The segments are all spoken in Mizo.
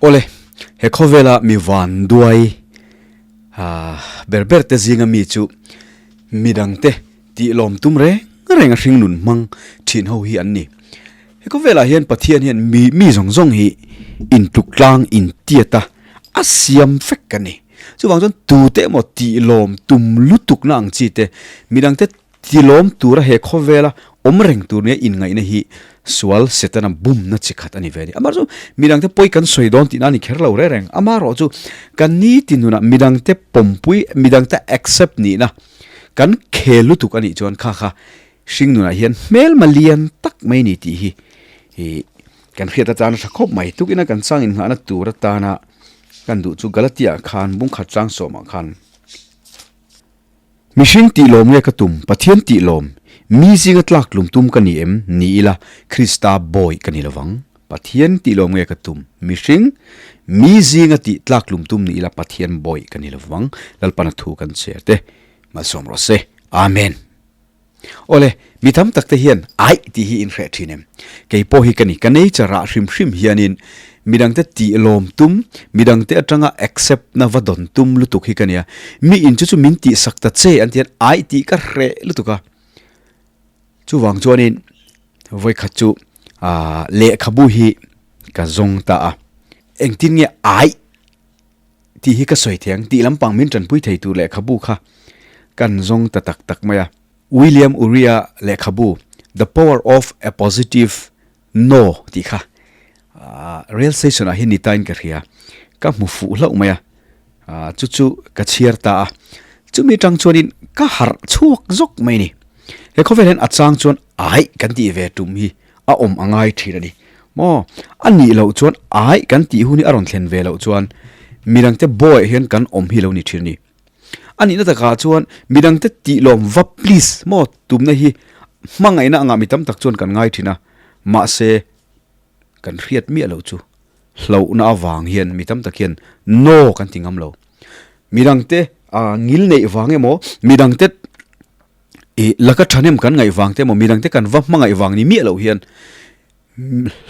Awle, he khawvela mi vanduai ber ber te zinga mi chu midangte tih lawm tum reng reng a hring nun hmang thin ho hi an ni. He khawvelah hian Pathian hian mi mi zawng zawng hi intluk tlang intiat a, a siam vek a ni. Chuvang chuan tute emaw tih lawm tum lutukna ang chi te, midangte Tilawm tura he khawvela awm reng tur nia inngaihna hi sual Setana bumna chi khat a ni ve a ni. Amaherawhchu midangte pawi kan sawi dawn tihna a ni kher lo reng reng. Amaherawhchu kan niti nunah midangte pawmpui, midangte accept nihna kan khel lutuk a nih chuan kha kha hring nunah hian hmelma lian tak mai ni tih hi kan hriat atana tha khawp mai. Tukina kan chang innghahna tur atana kan duh chu Galatia khan bungkhat chang sawmah khan. Mihring tih lawm nge ka tum, Pathian tih lawm, mi zinga tlak tlum tum ka ni em? Ni ila, Krista bawi ka ni lovang. Pathian tih lawm nge ka tum, mihring, mi zinga tih tlak tlum tum ni ila Pathian bawi ka ni lovang. Lalpana thu kan chhiar te, malsawm rawh se. Amen. Awle, mi tam tak te hian aih tih hi in hreh thin em? Kei pawh hi ka ni, ka nature ah hrim hrim hianin midangte tih lawm tum, midangte atanga accept na va dawn tum lutuk hi ka nia. Mi in chu chu min tih sak ta che an ti hian aih tih ka hreh lutuk a. Chuvang chuanin vawikhat chu lehkhabu hi ka zawng ta a. Engtin nge aih tih hi ka sawi thei ang tih lampang min tanpui thei tur lehkhabu kha kan zawng ta tak tak mai a. William Ury-a lehkhabu The Power of a Positive No tih kha rail station ah hian ni tain ka hria, ka hmu fuh hlauh mai a, chu chu ka chhiar ta a. Chumi atang chuanin ka harh chhuak zawk mai a ni. He khawvel hian a chang chuan aih kan tih ve tum hi a awm a ngai thin a ni. Maw? A nih loh chuan ai kan tih hun hi a rawn thlen ve loh chuan midangte bawiah hian kan awm hi lo ni thin a ni. A nihna takah chuan midangte tih lawm va please maw tumna hi hmangaihna angah mi tam tak chuan kan ngai thin a, mahse kan hriat miah loh chu hlauhna avang hian mi tam tak hian no kan ti ngam lo. Midangte ngil neih vang emaw midangte I laka thahnem kan ngaih vang te emaw midangte kan va hmangaih vang ni miah loh hian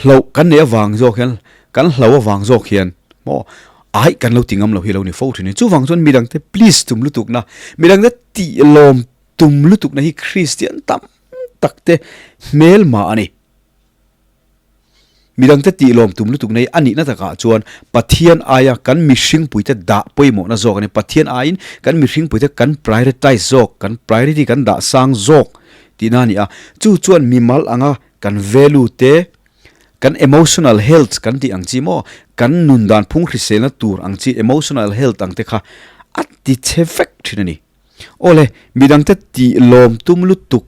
hloh kan neih avang zawk hian kan hlo avang zawk hian maw aih kan lo ti ngam lo hi lo ni fo thin a ni. Chuvang chuan midangte please tum lutukna midangte tih lawm tum lutukna hi Kristian tam tak te hmelma a ni. Midangte tih lawm tum lutuk nei a nihna takah chuan Pathian aia kan mihringpuite dah pawimawhna zawk a ni. Pathian aiin kan mihringpuite kan prioritize zawk, kan priority kan dah sang zawk tihna a ni a. Chu chuan mimal anga kan value te, kan emotional health kan tih ang chi maw, kan nun dan phung hriselna tur ang chi emotional health ang te kha a ti chhe vek thin a ni. Awle, midangte tih lawm tum lutuk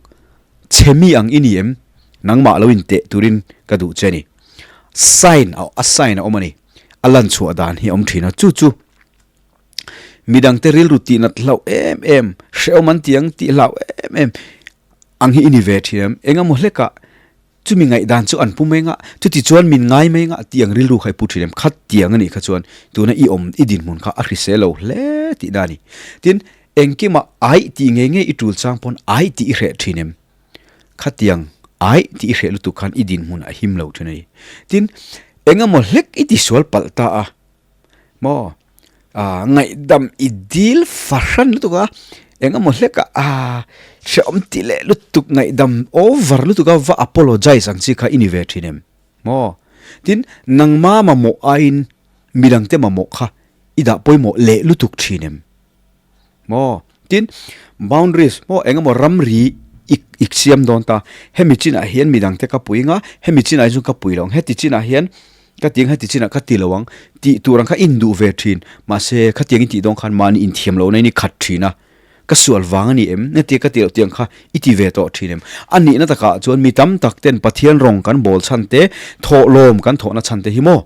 che mi ang i ni em? Nangmah lo inteh turin ka duh che a ni. Sign a a sign a awm a ni. A lan chhuah dan hi a awm thin a. Chu chu midangte rilru tih nat hlauh em em, hrehawm an ti ang tih hlauh em em ang hi i ni ve thin em? Engemaw hlekah Chumi ngaihdan chu an pu mai nga, chuti chuan min ngai mai nga tih ang rilru kha i pu thin em? Khat tiang a nih kha chuan tuna i awm, i dinhmun kha a hrisel lo hle tih na a ni. Tin, engkimah aih tih ngei ngei i tul chang pawn aih tih i hreh thin em? Khatiang aih tih i hreh lutuk khan i dinhmun a him lo thin a ni. Tin, engemaw hlek i tisual palh ta a, maw? Ah ngaihdam i dil fahran lutuk a, eng emaw hlek a ah hrehawm tih leh lutuk ngaihdam over lutuk a va apologize ang chi kha i ni ve thin em maw? Tin, nangma mamawh aiin midangte mamawh kha i dah pawimawh leh lutuk thin em maw? Tin, boundaries maw eng emaw ramri i i siam dawn ta, hemi chinah hian midangte ka pui nga, hemi chinah hi chuan ka pui lo ang, heti chinah hian Ka ti ang heti chinah ka ti lo ang tih tur ang kha induh ve thin. Mahse, khatiang i tih dawn khan mahni inthiam lohna in i khat thin a, ka sual vang a ni em? Heti ka ti loh tih ang kha i ti ve tawh thin em? A nihna takah chuan mi tam tak ten Pathian rawng kan bawl chhan te, thawhlawm kan thawhna chhan te hi maw?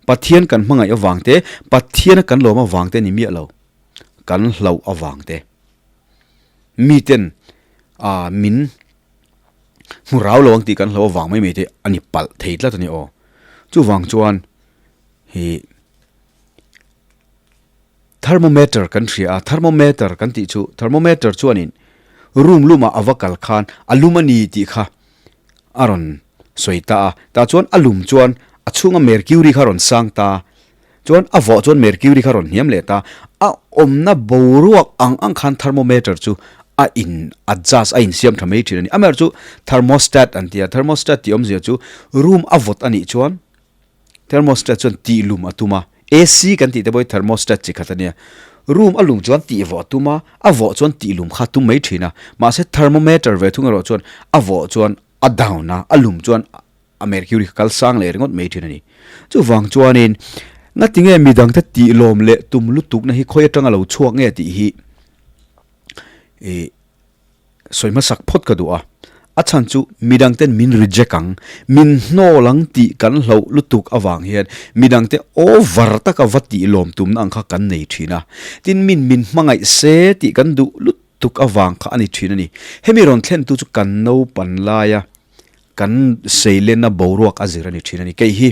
Pathian kan hmangaih avang te, Pathiana kan lawm avang te ni miah lo, kan hlauh avang te. Miten ah min. Hmu rau lo ang tih kan hlo avang mai mai te a ni palh thei tlat a ni aw. Chuvang chuan hi thermometer kan hria a, thermometer kan tih chu thermometer chuanin room lumah a va kal khan a lum a ni tih kha a rawn sawi ta a, tah chuan a lum chuan a chhunga mercury kha a rawn sang ta. Chuan a vawh chuan mercury kha rawn hniam leh ta. A awmna boruak ang ang khan thermometer chu a in adjust, a insiam tha mai thin a ni. Amaherawhchu thermostat an ti a, thermostat tih awmzia chu room a vawt a nih chuan thermostat chuan tih lum a tum a, AC kan tih te pawh hi thermostat chi khat a nia. Room a lum chuan tih vawh a tum a, a vawh chuan tih lum kha a tum mai thin a. Mahse thermometer ve thung erawh chuan a vawh chuan a down a, a lum chuan a mercury kha kal sang leh ringawt mai thin a ni. Chuvang chuanin ngatinge midangte tih lawm leh tum lutukna hi khawi atanga lo chhuak nge tih hi ih sawi hmasak phawt ka duh a. A chhan chu midangten min reject ang, min hnawl ang tih kan hlauh lutuk avang hian midangte over taka va tih lawm tumna ang kha kan nei thin a. Tin, min min hmangaih se tih kan duh lutuk avang kha a ni thin a ni. Hemi rawn thlentu chu kan naupan laia Kan seilenna boruak a zir a ni thin a ni. Kei hi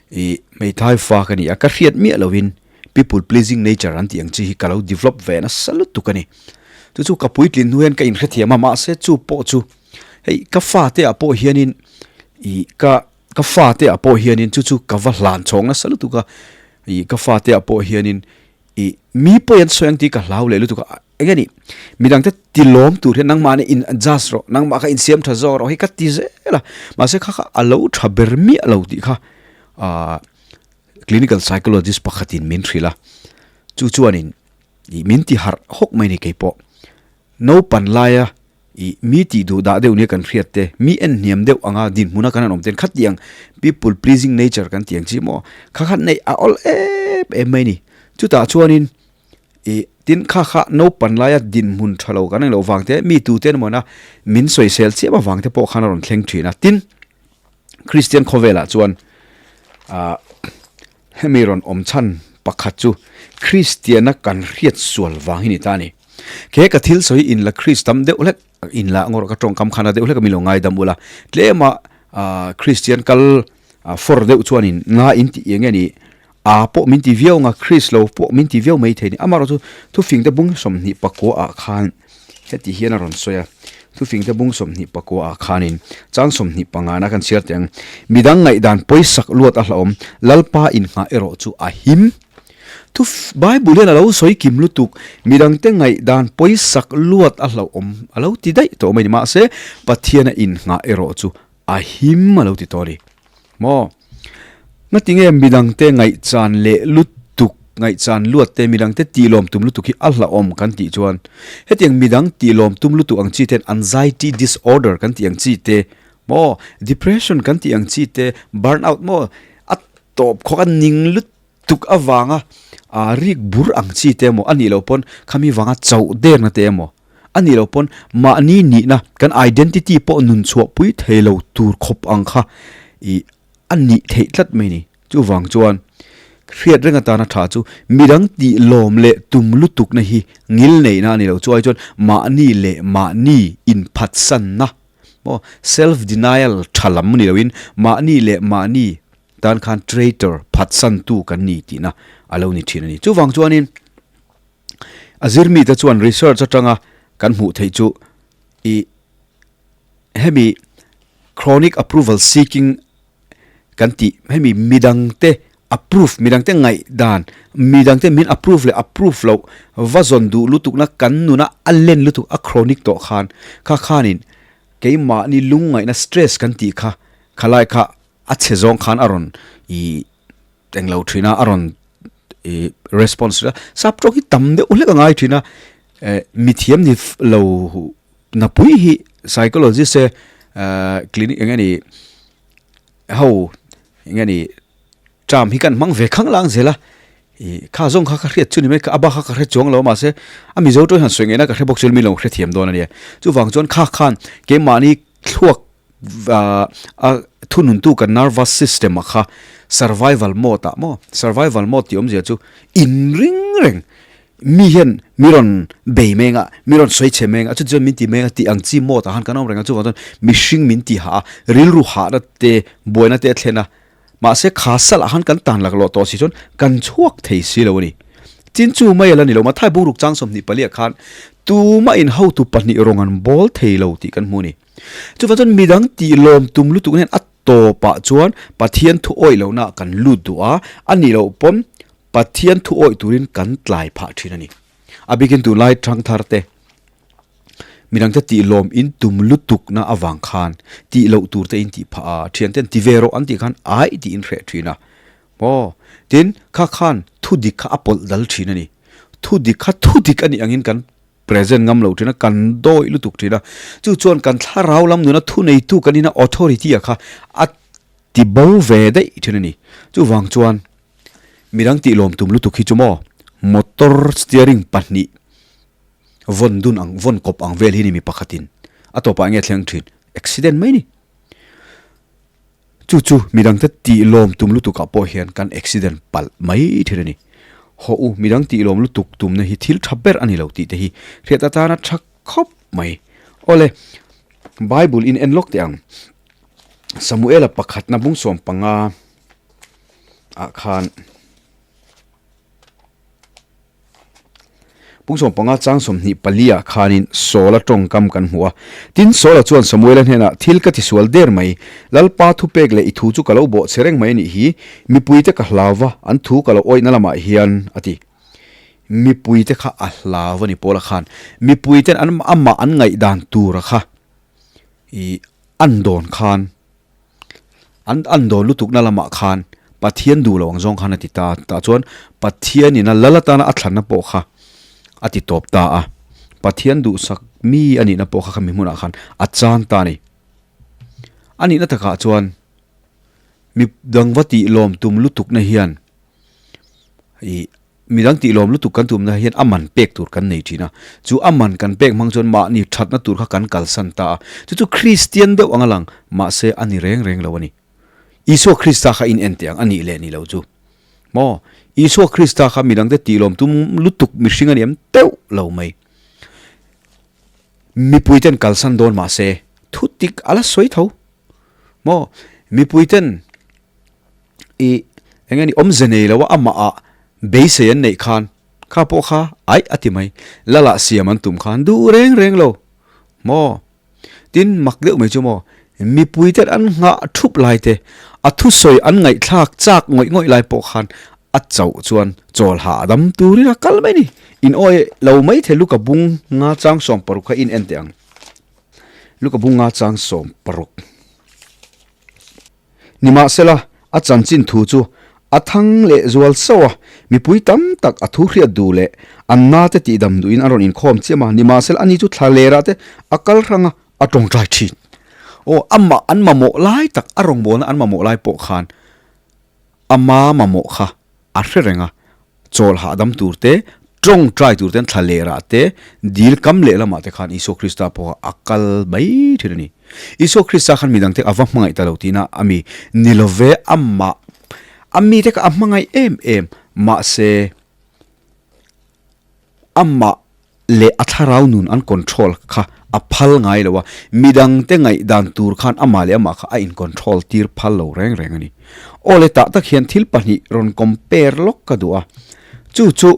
ih hmeithai fa ka ni a, ka hriat miah lovin people pleasing nature an tih ang chi hi ka lo develop ve nasa lutuk a ni. Chu chu ka puitlin hnu hian ka inhrethiam a, mahse chu pawh chu hei ka fate ah pawh hianin ih ka ka fate ah pawh hianin chu chu ka va hlan chhawng nasa lutuk a, ih ka fate ah pawh hianin ih mi pawi an sawi ang tih ka hlau leh lutuk a. Eng nge nih? Midangte ti lawm tur hian nangmahni in adjust rawh, nangmah kha insiam tha zawk rawh hi ka ti zel a. Mahse kha kha a lo tha ber miah lo tih kha aah clinical psychologist pakhatin min hrilh a. Chu chuanin ih min ti harh hawk mai a ni keipawh. Naupan laia ih mi tih duh dah deuh nia kan hriat te, mi en hniam deuh anga dinhmuna kan han awm ten khatiang people pleasing nature kan tih ang chi maw kha kha neih a awl em em mai a ni. Chutah chuanin Ih, tin kha kha naupan laia dinhmun tha lo kan englo vang te, mi tute emaw na min sawisel chiam avang te pawh khan a rawn thleng thin a. Tin, Kristian khawvelah chuan ah hemi rawn awm chhan pakhat chu Kristiana kan hriat sual vang hi ni ta a ni. Khe ka thil sawi in la Kristam deuh hlek, in la ngawrh ka tawngkam khan a deuh hlek a min lo ngaidam ula. Tlema ah Kristian kal fawr deuh chuanin nga in tih eng nge ni? A pawh min ti viau anga Chris lo pawh min ti viau mai thei ni. Amaherawh chu thufingte bung 20 pakua ah khan heti hian a rawn sawi a, thufingte bung 20 pakua ah khanin chang 25 na kan chhiar teh ang. Midang ngaihdan pawisak luat a hlauhawm, Lalpa innghah erawh chu a him. Thu Bible hian a lo sawi kim lutuk, midangte ngaihdan pawisak luat a hlauhawm a lo ti daih tawh mai ni. Mahse, Pathiana innghah erawh chu a him a lo ti tawh a ni. Maw? Ngatinge midangte ngaihchan leh lutuk, ngaihchan luat te, midangte tihlawm tum lutuk hi a hlauhawm kan tih chuan hetiang midang tihlawm tum lutuk ang chi ten anxiety disorder kan tih ang chi te, maw? Depression kan tih ang chi te, burn out maw? A tawp khawk a ning lutuk avanga aa rik bur ang chi te emaw a nih loh pawn khami vanga chauh derna te emaw a nih loh pawn mahni nihna kan identity pawh nun chhuah pui thei lo tur khawp ang kha ih a nih theih tlat mai ni. Chuvang chuan hriat reng atana tha chu midang tih lawm leh tum lutukna hi ngil neihna a ni lo. Chu ai chuan mahni leh mahni inphatsanna maw self denial tha lam ni loin mahni leh mahni tan khan traitor phatsantu kan ni tihna a lo ni thin a ni. Chuvang chuanin. A zirmite chuan research atanga kan hmuh theih chu ih hemi chronic approval seeking kan tih hemi midangte approve midangte ngaihdan midangte min approve leh approve loh va zawn duh lutukna kan nuna a len lutuk a chronic tawh khan kha khanin keimahni lungngaihna stress kan tih kha khalai kha a chhe zawng khan a rawn ih Englo thin a, a rawn i response a, sap tawng hi tam deuh hlek a ngai thin a, eh mithiam ni lo napui hi psychologist e eh clinic eng nge ni ho eng nge ni term hi kan hmang ve khang lang zel a, ih kha zawng kha ka hriat chu ni mai a bak kha ka hre chuang lo a mahse a mizo tawng hian sawi ngaihna ka hre bawk chuan mi lo hrethiam dawn a nia, chuvang chuan kha khan keimahni thluak a thununtu kan nervous system ah kha survival mode ah maw survival mode tih awmzia chu in ring reng mi hian mi rawn bei meng a mi rawn sawi chhe meng a chuti chuan min ti meng a tih ang chi mode ah khan kan awm reng a chuvang chuan mihring min ti hah a rilru hahna te buaina te a thlen a. Mahse kha salah khan kan tan laklawh tawh si chuan kan chhuak thei si lo a ni. Tin chu mai a la ni lo, Mathai bungruk chang 24 ah khan tumah in hotu pahnih rawng an bawl thei lo tih kan hmu a ni. Chuvang chuan midang tih lawm tum lutuk hian a tawpah chuan Pathian thu awih lohna ah kan lut duh a, a nih loh pawn. Pathian thu awih turin kan tlai phah thin a ni. A bikin tunlai thangthar te midangte tih lawm in tum lutukna avang khan tih loh tur te in tih phah a, thianten ti ve rawh an tih khan aih tih in hreh thin a. Maw? Tin, kha khan thu dik kha a pawlh dal thin a ni. Thu dik kha thu dik a nih angin kan present ngam lo thin a, kan dawih lutuk thin a. Chu chuan kan thlarau lam nuna thuneitu kan ina authority a kha a ti bo ve daih thin a ni. Chuvang chuan midang tih lawm tum lutuk hi chu maw motor steering pahnih vawn dun ang vawn kawp ang vel hi ni mi pakhatin a tawpah enge thleng thin accident mai ni. Chu chu midangte tih lawm tum lutukah pawh hian kan accident palh mai thin a ni. Haw u, midang tih lawm lutuk tumna hi thil tha ber a ni lo tih te hi hriat atana tha khawp mai. Awle, Bible in en lawk teh ang. Samuela pakhatna bung 15 ah khan Pung 15 chang 24 ah khanin Saula tawngkam kan hmu a. Tin, Saula chuan Samuela hnenah, Thil ka tisual der mai. Lalpa thupek leh i thu chu ka lo bawh che reng mai a nih hi. Mipuite ka hlau va, an thu ka lo awihna lamah hian, a ti. Mipuite kha a hlau a ni Paula khan. Mipuiten an amah an ngaihdan tura kha i an dawn khan, An an dawn lutukna lamah khan Pathian duh lo ang zawng khan a ti ta a, tah chuan Pathianin a lal atana a thlanna pawh kha a ti tawp ta a, Pathian duhsak mi a nihna pawh kha khami hmunah khan a chang ta a ni. A nihna takah chuan mi dang va tih lawm tum lutukna hian ih Midang tih lawm lutuk kan tumna hian a man pek tur kan nei thin a, chu a man kan pek hmang chuan mahni thatna tur kha kan kalsan ta a, chu chu Kristian deuh ang a lang, mahse a ni reng reng lo a ni. Isua Krista kha in en teh ang a nih leh ni lo chu. Maw? Isua Krista kha midangte tih lawm tum lutuk mihring a ni em teuh lo mai. Mipuiten kalsan dawn mahse thu tik a la sawi tho. Maw? Mipuiten. I eng nge ni awmze nei lo a amah ah beisei an neih khan kha pawh kha aih a ti mai lal ah siam an tum khan duh reng reng lo maw tin mak deuh mai chu maw mipui ten an nghah thup lai te a thusawi an ngaihthlak chak ngawih ngawih lai pawh khan a chauh chuan chawl hahdam turin a kal mai ni in awi lo mai thei luka bung nga chang 16 kha in en teh ang luka bung nga chang 16. Nimahsela, a chanchin thu chu a thang leh zual sauh a, mipui tam tak a thu hriat duh leh an nate tihdam duhin an rawn inkhawm chiam a, nimahsela ani chu thla lerah te a kal hrang a, a tawngtai thin. Aw, amah an mamawh lai tak, a rawngbawlna an mamawh lai pawh khan ama mamawh kha a hre reng a, Chawl hahdam tur te, tawngtai tur ten thla lerah te, dil kam leh lamah te khan Isua Krista pawh a kal mai thin a ni. Isua Krista khan midangte a va hmangaih ta lo tihna a mi ni lo ve, amah a mite kha a hmangaih em em, mahse amah leh a thlarau nun an control kha a phal ngai lo a, midangte ngaihdan tur khan amah leh amah kha a in control tir phal lo reng reng a ni. Aw le tah tak hian thil pahnih rawn compare lawk ka duh a, chu chu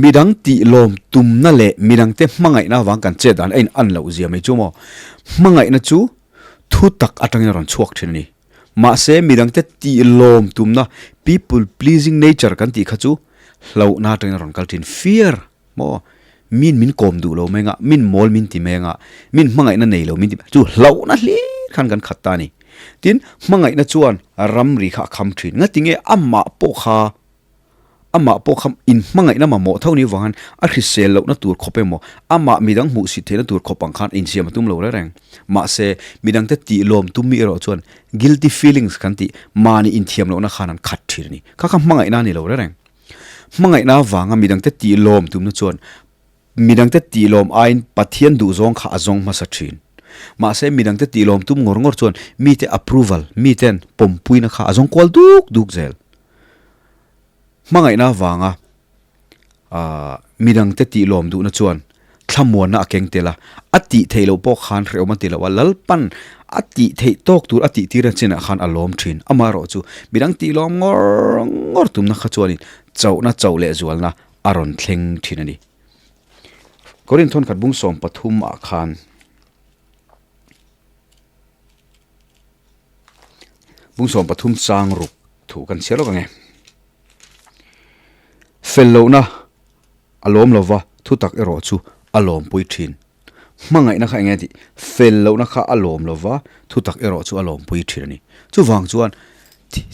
midang tih lawm tumna leh midangte hmangaihna avang kan chet dan a in an loh zia mai chu maw? Hmangaihna chu thu tak atangin a rawn chhuak thin a ni. Mahse midangte tih lawm tumna people pleasing nature kan tih kha chu hlauhna atangin a rawn kal thin, fear. Maw? Min min kawm duh lo mai nga, min mawl min ti mai anga, min hmangaihna nei lo min ti mai, chu hlauhna hlir khan kan khat ta a ni. Tin, hmangaihna chuan ramri kha a kham thin. Ngatinge amah pawh kha, amah pawh kha inhmangaihna mamawh tho ni vang khan a hrisel lohna tur khawp emaw, amah midang hmuhsit theihna tur khawp ang khan insiam a tum lo reng reng. Mahse, midangte tih lawm tum mi erawh chuan guilty feelings kan tih, mahni inthiam lohna khan an khat thin a ni. Kha kha hmangaihna a ni lo reng reng. Hmangaihna avanga midangte tihlawm tumna chuan midangte tihlawm aiin Pathian duhzawng kha a zawng hmasa thin. Mahse, midangte tihlawm tum ngawr ngawr chuan mite approval, miten pawmpuina kha a zawng kual duk duk zel. Hmangaihna avanga midangte tihlawm duhna chuan thlamuanna a keng tel a, a tih theih loh pawh khan hrehawm a ti lo a, Lalpan a tih theih tawk tur a tih tir a chinah khan a lawm thin. Amaherawhchu midang tih lawm ngawr ngawr tumna kha chuanin chauhna chauh leh zualna a rawn thleng thin a ni. Korinth thawnkhat bung 13 ah khan bung 13 chang ruk thu kan chhiar lawk ang e. Fel lohna a lawm lo va, thutak erawh chu a lawmpui thin. Hmangaihna kha eng nge tih? Fel lohna kha a lawm lo va, thutak erawh chu a lawmpui thin a ni. Chuvang chuan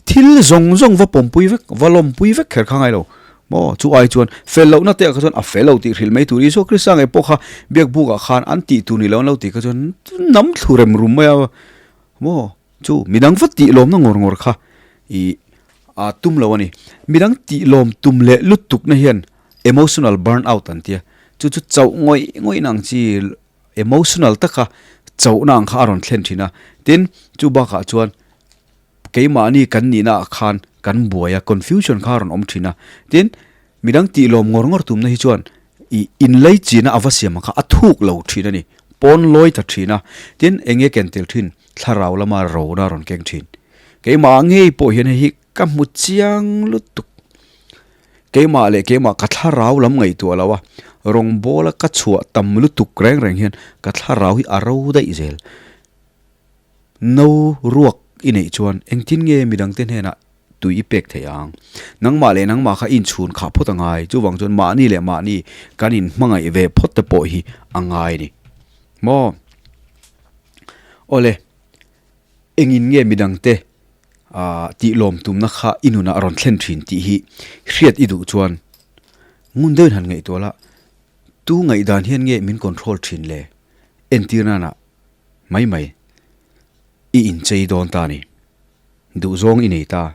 thil zawng zawng va pawmpui vek, va lawmpui vek kher kha ngai lo maw? Chu ai chuan fel lohna te ah kha chuan a fel lo tih hrilh mai tur Isua Krista ngei pawh kha biakbuk ah khan an tih tur ni lo an lo tih kha chuan nam thlu rem rum mai a maw? Chu midang va tih lawmna ngawr ngawr kha i a tum lo a ni. Midang tih lawm tum leh lutukna hian emotional burn out an tia. Chu chu chauh ngawih ngawih na ang chi emotional taka chauhna ang kha a rawn thlen thin a. Tin, chu bakah chuan keimahni kan nihna ah khan kan buai a, confusion kha a rawn awm thin a. Tin, midang tih lawm ngawr ngawr tumna hi chuan i inlei china a va siam ang kha a thuk lo thin a ni. Pawn lawi ta thin a. Tin, eng nge ken tel thin? Thlarau lama rona a rawn keng thin. Keimah ngei pawh hian hei hi ka hmu chiang lutuk. Keimah leh keimah ka thlarau lam ngaihtuah lo a, rawngbawla ka chhuah tam lutuk reng reng hian ka thlarau hi a ro daih zel. No ruak i neih chuan engtin nge midangte hnenah tui i pek theih ang? Nangmah leh nangmah kha i inchhun khah phawt a ngai, chuvang chuan mahni leh mahni kan inhmangaih ve phawt te pawh hi a ngai a ni. Maw? Awle. Engin nge midangte tih lawm tumna kha i nunah a rawn thlen thin tih hi hriat i duh chuan ngun deuhin han ngaihtuah la, tu ngaihdan hian nge min control thin le? Entir nana mai mai i inchei dawn ta a ni. Duhzawng i nei ta.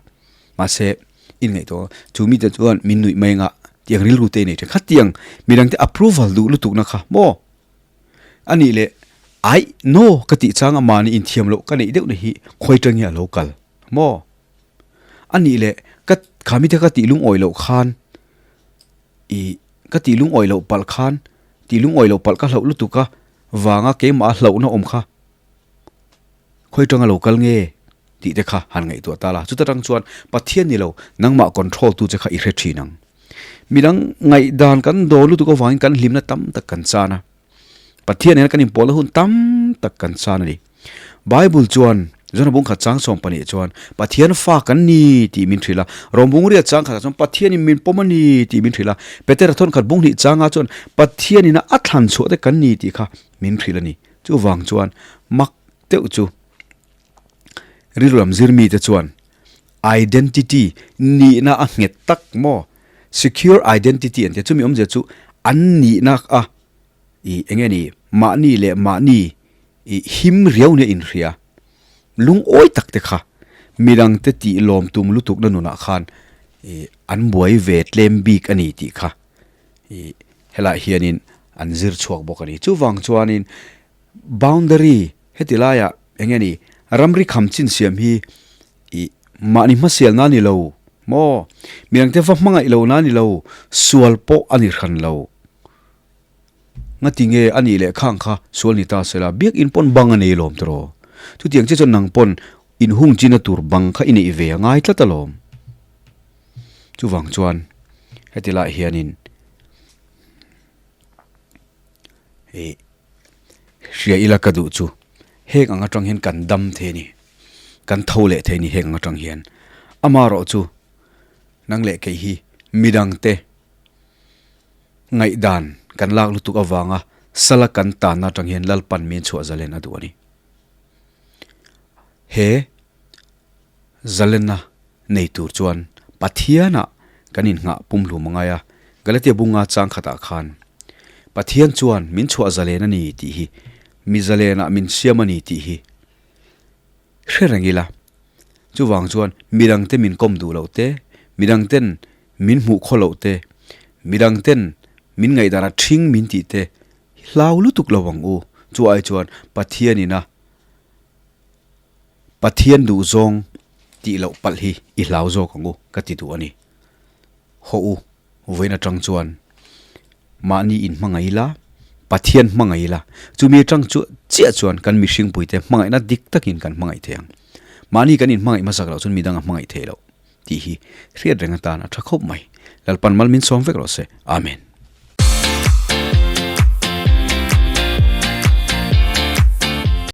Mahse, i ngaihtuah chu mite chuan min nuih mai anga tiang rilru te i nei thin. Khatiang midangte approval duh lutukna kha maw? A nih leh, Aih, no, ka tih chang a mahni inthiam loh ka neih deuhna hi khawi tang hi a lo kal maw? A nih leh, ka kha mite ka tih lungawi loh khan ih ka tih lungawi loh palh khan tih lungawi loh palh ka hlauh lutuk a vanga keimah a hlauhna awm kha khawi tang a lo kal nge tih te kha han ngaihtuah ta la. Chuta tang chuan Pathian ni lo nangmah control tu che kha i hre thin ang. Midang ngaihdan kan dawn lutuk avangin kan hlimna tam tak kan chan a. Pathian nena kan inpawlna hun tam tak kan chan a ni. Bible chuan John bung khat chang 12 chuan Pathian fa kan ni tih min hrilh a. Rom bung riat chang khatah chuan Pathianin min pawm a ni tih min hrilh a. Petera thawn khat bung hnih changah chuan Pathianin a thlan chhuah te kan ni tih kha min hrilh a ni. Chuvang chuan mak deuh chu rilru lam zir mite chuan identity nihna a nghet tak maw? Secure identity an ti a, chumi awmzia chu an nihna a ih eng nge ni mahni leh mahni ih him riau nia inhria lungawi tak te kha midangte tih lawm tum lutukna nunah khan ih an buai ve tlem bik a ni tih kha ih helaiah hianin an zir chhuak bawk a ni. Chuvang chuanin Boundary, heti laiah eng nge ni, ramri kham chin siam hi ih mahni hmasialna a ni lo maw? Midangte va hmangaih lohna a ni lo, sual pawh a ni hran lo. Ngati nge a nih leh khang kha sual ni ta sela, biakinn pawn bang a nei alawm tiraw? Chutiang che chuan nang pawn inhung china tur bang kha i neih ve a ngai tlat alawm. Chuvang chuan heti laiah hianin ih. Hria ila ka duh chu heng ang atang hian kan dam thei a ni, kan tho leh thei a ni heng ang atang hian. Amaherawh chu nang leh kei hi midangte ngaihdan kan lak lutuk avanga sala kan tanna atang hian Lalpan min chhuah zalen a duh a ni. He. Zalenna nei tur chuan Pathianah kan innghah pumhlum a ngai a, Galatia bunga chang khatah khan, Pathian chuan min chhuah zalen a ni tih hi, mi zalenah min siam a ni tih hi hre reng ila. Chuvang chuan midangte min kawm duh loh te, midangten min hmuh khaw loh te, midangten min ngaihdan a ṭhing min tih te hlau lutuk lo ang u. Chu ai chuan Pathianin a. Pathian duhzawng tih loh palh hi i hlau zawk ang u ka ti duh a ni. Haw u, vawiin atang chuan mahni in hmangaih ila, Pathian hmangaih ila, chumi atang chu chiah chuan kan mihringpuite hmangaihna dik takin kan hmangaih thei ang. Mahni kan inhmangaih hmasak loh chuan midang a hmangaih thei loh tih hi hriat reng atan a tha khawp mai. Lalpan mal min sawm vek rawh se. Amen.